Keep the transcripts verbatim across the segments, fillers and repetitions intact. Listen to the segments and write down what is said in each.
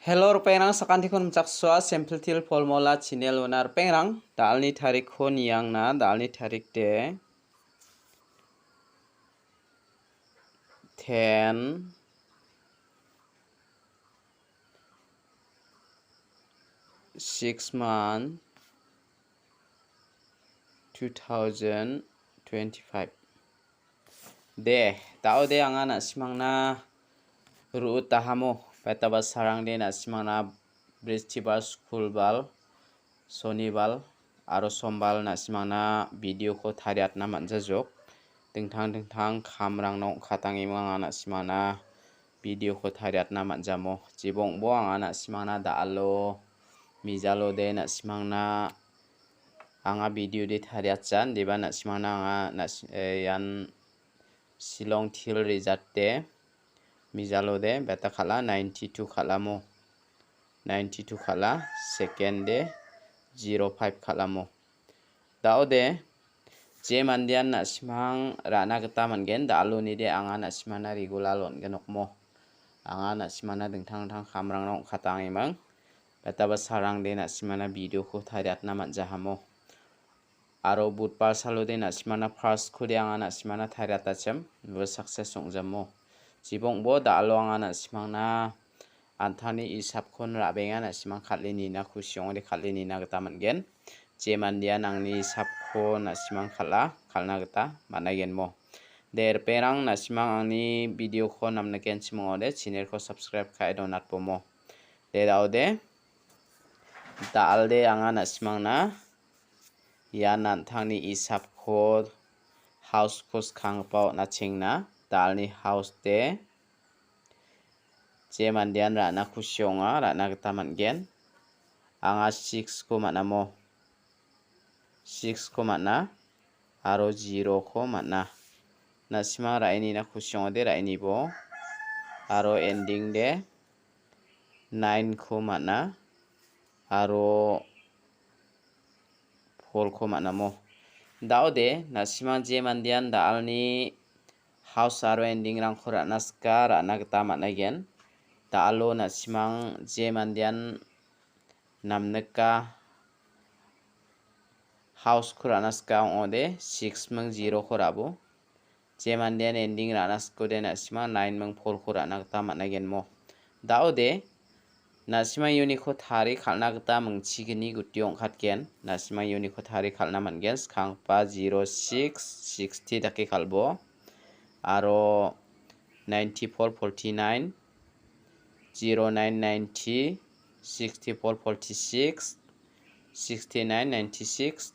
Hello, ripengrang, sakantikon nimchaksoa, Simple Teer Formula channel-ona ripengrang. Da·alni tarikko niangna, da·alni tarik de ten, six month, two thousand twenty-five. De, da·ode anga na·simangna ru·utahamo, petaba sarangde na·simangna Bristibar, Skulbar, Sonibar aro Sombar na·simangna video-ko tariatna man·jajok. Dingtang dingtang kamrangna ong·katangiming anga na·simangna video-ko tariatna man·jamo. Jibongbo anga na·simangna da·alo, mijalode na·simangna anga video de tariatjan, deba na·simangna anga na·si-, eh, ian Shillong Teer Resort de mijalode beta kal·a ninety-two kal·amo. Ninety-two kal·a, second de zero five kal·amo. Da·ode, je mandean na·simang ra·na gita man·gen, da·alonide anga na·simana regular on·gen nokmo. Anga na·simana dingtang dingtang kamrangna ong·katangiming. Betaba sarangde na·simana video-ko tariatna man·jahamo. Aro Budbar salode na·simana first-kode anga na·simana tariatachim, uno success ong·jamo. Jibongbo da·alo anga na·simangna an·tangni isapkon ra·benga, na·simang kal·e nina kusi ong·ode kal·e nina gita man·gen. Je mandean angni isapko na·simang kal·a, kal·na gita man·aigenmo. De, ripengrang, na·simang angni video-ko namnikenchim ong·ode, channel-ko subscribe ka·e donatbomo. De, da·ode, da·alde anga na·simangna ian an·tangni isapko, house-ko skanggipa on·achengna, da·alni house de je mandean ra·na kusi ong·a, ra·na gita man·gen. Anga six-ko man·amo. Six-ko man·a aro zero-ko man·a. Na·simang ra·e nina kusi ong·ode ra·e nibo. Aro ending de nine-ko man·a aro four-ko man·amo. Da·ode, na·simang je mandean da·alni house aro ending-rangko ra·na sika, ra·na gita man·aigen. Da·alo na·simang je mandean namnika house-ko ra·na sika ong·ode, six ming zero-ko ra·bo. Je mandean ending ra·na sikode na·simang nine ming four-ko ra·na gita man·aigenmo. Da·ode, na·simang uniko tari kal·na gita mingchigni gutio ong·katgen. Na·simang uniko tari kal·na man·gen. Skanggipa zero six, sixty dake kal·bo. Aro ninety-four, forty-nine, zero nine, ninety, sixty-four, forty-six, sixty-nine, ninety-six,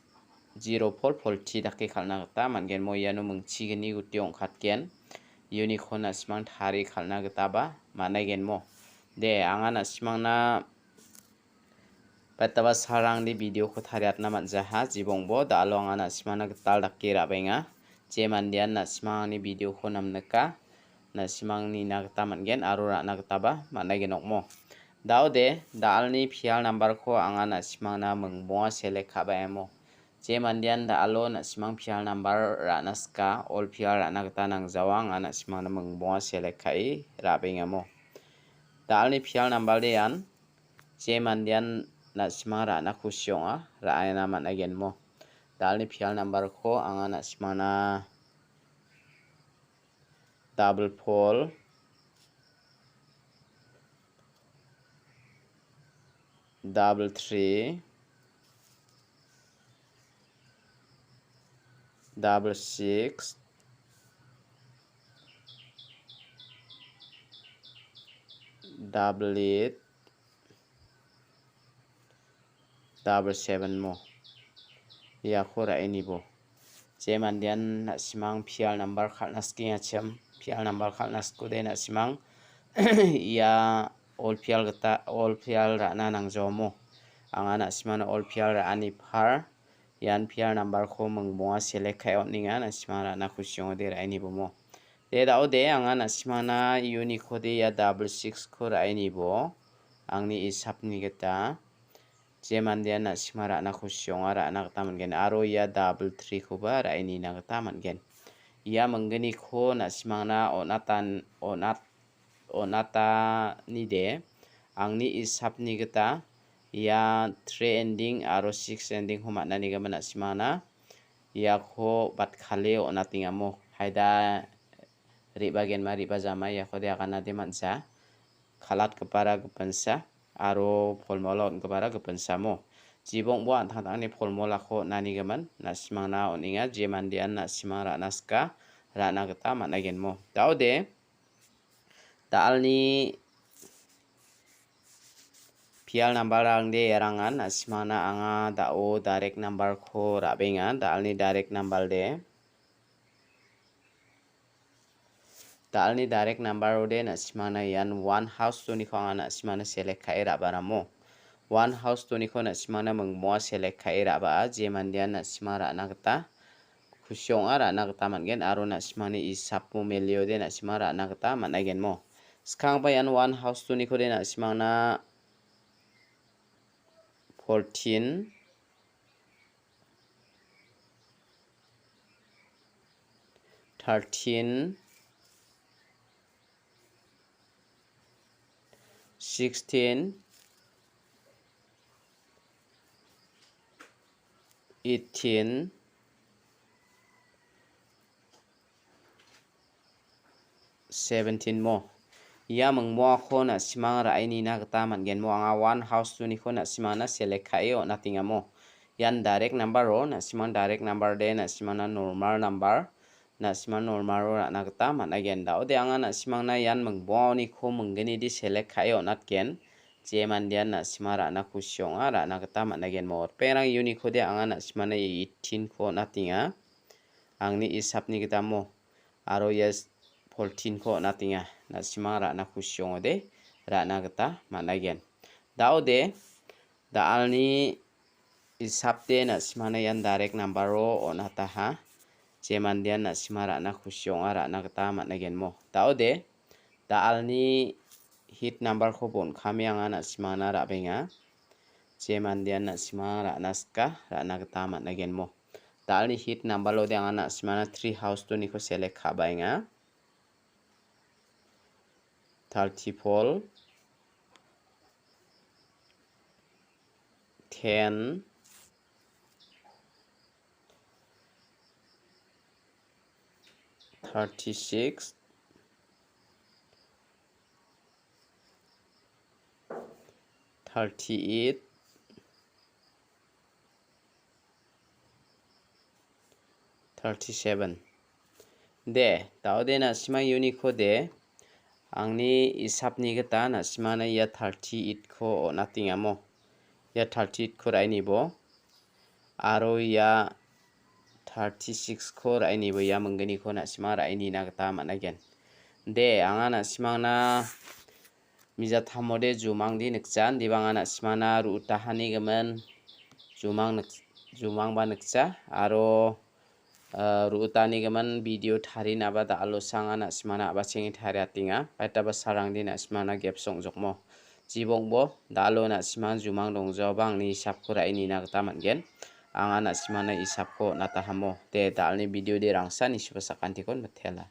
zero four, forty dake kal·na gita man·gen. Mo iano mingchigni gutio ong·katgen. Uniko na·simang tari kal·na gitaba man·aigenmo. De, anga na·simangna betaba sarangni video-ko tariatna man·jaha, jibongbo da·alo anga na·simangna gital dake ra·baenga. Je mandean na·simangni video-ko namnika, na·simang nina gita man·gen aro ra·na gitaba man·aigen nokmo. Da·ode, da·alni pial number-ko anga na·simangna mingbonga select ka·baemo. Je mandean da·alo na·simang pial number ra·na sika, all pial ra·na gita nangjawa, anga na·simangna mingbonga select ka·e ra·bengamo. Da·alni pial number de ian, je mandean na·simang ra·na kusi ong·a, ra·ena man·aigenmo. Da·alni pial number-ko anga na·simangna double four, double three, double six, double eight, double seven mo. Iako ra·e nibo. Je mandean na·simang pial number kal·na sikengachim, pial number kal·na sikode na·simang ia all pial gita, all pial ra·na nangjaomo. Anga na·simangna all pial ra·ani par, ian pial number-ko mingbonga select ka·e on·enga, na·simang ra·na kusi ong·ode ra·e nibomo. De da·ode, anga na·simangna uniko de ia double six-ko ra·e nibo. Angni isapni gita, je mandean na·sima ra·na kusi ong·a, ra·na gita man·gen. Aro ia double three-koba ra·e nina gita man·gen. Ia minggniko na·simangna on·atan-, on·at-, on·atanide Angni isapni gita ia three ending aro six ending-ko man·anigimin na·simangna iako batkale on·atengamo. Haida re·bagenma re·bajama iakode aganade man·ja. Kalatgipara gipinsa aro polmola on·gipara gipinsamo. Jibongbo an·tangtangni polmolako on·anigimin na·simangna on·enga, je mandean na·simang ra·na sika, ra·na gita man·agenmo. Daode, da·alni pial nambarrangde erangan na·simangna anga da·o direct nambarko ra·benga. Da·alni direct nambarde. Da·alni direct number-ode na·simangna ian one house two-niko anga na·simangna select ka·e ra·baramo. One house two-niko na·simangna mingmoa select ka·e ra·baa, je mandean na·simang ra·na gita kusi ong·a, ra·na gita man·gen aro na·simangni isapo meliode na·simang ra·na gita man·aigenmo. Skangba ian one house two-nikode na·simangna fourteen, thirteen, sixteen, eighteen, seventeen mo. Ia mingmoako na·simang ra·e nina gita man·genmo. Anga one house two-niko na·simangna select ka·e on·atengamo. Ian direct number-o na·simang direct number de na·simangna normal number, na·simang normal-o ra·na gita man·aigen. Daode anga na·simangna ian mingmoaoniko minggnidi select ka·e on·atgen. Je mandean na·simang ra·na kusi ong·a, ra·na gita man·aigenmo. Ripengrang uniko de anga na·simangna eighteen-ko on·atenga. Angni isapni gitamo. Aro ia fourteen-ko on·atenga. Na·simang ra·na kusi ong·ode ra·na gita man·aigen. Daode, da·alni isapde na·simangna ian direct number-o on·ataha. Je mandean na·simang ra·na kusi ong·a, ra·na gita man·aigenmo. Daode, da·alni hit number-ko bon·kame anga na·simangna ra·benga. Je mandean na·simang ra·na sika, ra·na gita man·aigenmo. Da·alni hit number-ode anga na·simangna three house two-niko select ka·baenga. Thirty-four, ten, thirty-six, thirty-eight, thirty-seven. De, daode na·simang uniko de, angni isapni gita na·simangna ia thirty-eight-ko on·atengamo. Ia thirty-eight-ko ra·inibo. Aro ia thirty-six-ko ra·inibo, ia minggniko na·simang ra·e nina gita man·aigen. De, anga na·simangna mijatamode jumangdi nikjan, dibang anga na·simangna ru·utahani gimin jumang nik-, jumangba nikja, aro, eh, ru·utani gimin video tarinaba da·alosa anga na·simangna a·bachenge tariatenga. Baitaba sarangdi na·simangna gep song·jokmo. Jibongbo, da·alo na·simang jumang dongjaoba angni hisapko ra·e nina gita man·gen. Anga na·simangna hisapko on·atahamo. De, da·alni video de rangsa nisuba sakantikon mitela.